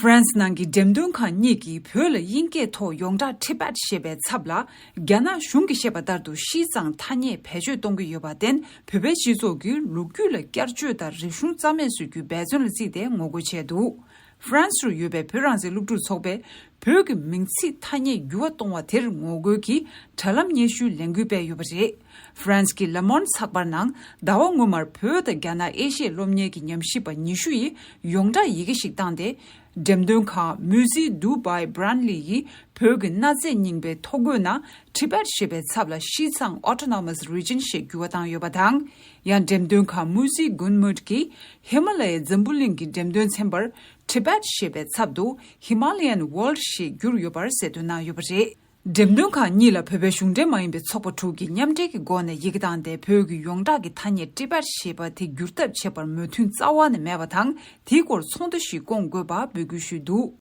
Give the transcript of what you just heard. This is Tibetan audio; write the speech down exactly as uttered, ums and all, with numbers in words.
ཧྥ་རན་སི་ནང་གི་འགྲེམས་སྟོན་ཁང་གཉིས་ཀྱིས་བོད་ལ་དབྱིན་སྐད་ཐོག་ཡོངས་གྲགས་ཊི་བེཊ་ཞེས་པའི་ཚབ་ལ། རྒྱ་ནག་གཞུང་གིས་བཤད་པ་ལྟར་དུ་ཤིས་ཙང་ཐ་སྙད་བེད་སྤྱོད་གཏོང་གི་ཡོད་པར་བརྟེན། བོད་པའི་སྤྱི་ཚོགས་ཀྱིས་ལོ་རྒྱུས་ལ་བསྐྱར་བཅོས་དང་རིག་གཞུང་རྩ་མེད་བཟོ་རྒྱུའི་འབད་བརྩོན་ལ་བརྩིས་ཏེ་ངོ་རྒོལ་བྱས་འདུག་ཧྥ་རན་སི་རུ་ཡོད་པའི་བོད་རང་བཙན་སློབ་ཕྲུག་ཚོགས་པས། བོད་ཀྱི་མིང་ཚིག་ཐ་སྙད་འགྱུར་བ་གཏོང་བ་དེར་ངོ་རྒོལ་གྱིས་དྲ་ལམ་སྙན་ཞུའི་ལས་འགུལ་སྤེལ་ཡོད་པ་རེད། ཧྥ་རན་སི་གི་ལ་མོན་ཚགས་པར་ནང་ཟླ་བ་སྔོན་མར་བོད་དང་རྒྱ་ནག་ཨེ་ཤི་ཡའི་སློབ་གཉེར་གྱི་ཉམས་ཞིབ་པ་ཉི་ཤུ་ཡིས་ཡོངས་གྲགས་ཡི་གེ་ཞིག་བཏང་སྟེ། འགྲེམས་སྟོན་ཁང་Musée du Bai Branly ཡིས་བོད་ཀྱི་གནའ་རྫས་རྙིང་པའི་ཐོ་འགོད་ནང་ཊི་བེཊ་ཞེས་པའི་ཚབ་ལ་ཤིས་ཙང་Autonomous Region ཞེས་འགྱུར་བ་བཏང་ཡོད་པ་དང་། ཡང་འགྲེམས་སྟོན་ཁང་Musée Gunmut གིས་ཧི་མ་ལ་ཡའི་འཛམ་བུ་གླིང་གི་འགྲེམས་སྟོན་ཚན་པར་ཊི་བེཊ་ཞེས་པའི་ཚབ་ཏུ་Himalayan World ཞེས་བསྒྱུར་ཡོད་པར་གསལ་སྟོན་གནང་ཡོད་པ་རེད། འགྲེམས་སྟོན་ཁང་གཉིས་ལ་བོད་པའི་གཞུང་འབྲེལ་མ་ཡིན་པའི་ཚོགས་པ་དྲུག་གིས་མཉམ་འབྲེལ་གྱི་སྒོ་ནས་ཡི་གེ་བཏང་སྟེ། བོད་ཀྱི་ཡོངས་གྲགས་ཀྱི་ཐ་སྙད་ཊི་བེཊ་ཞེས་པ་དེ་བསྒྱུར་ཐབས་བྱས་པར་མོས་མཐུན་རྩ་བ་ནས་མེད་པ་དང་། དེའི་སྐོར་ཚོགས་འདུ་ཞིག་བསྐོང་དགོས་པ་འབོད་སྐུལ་ཞུས་འདུག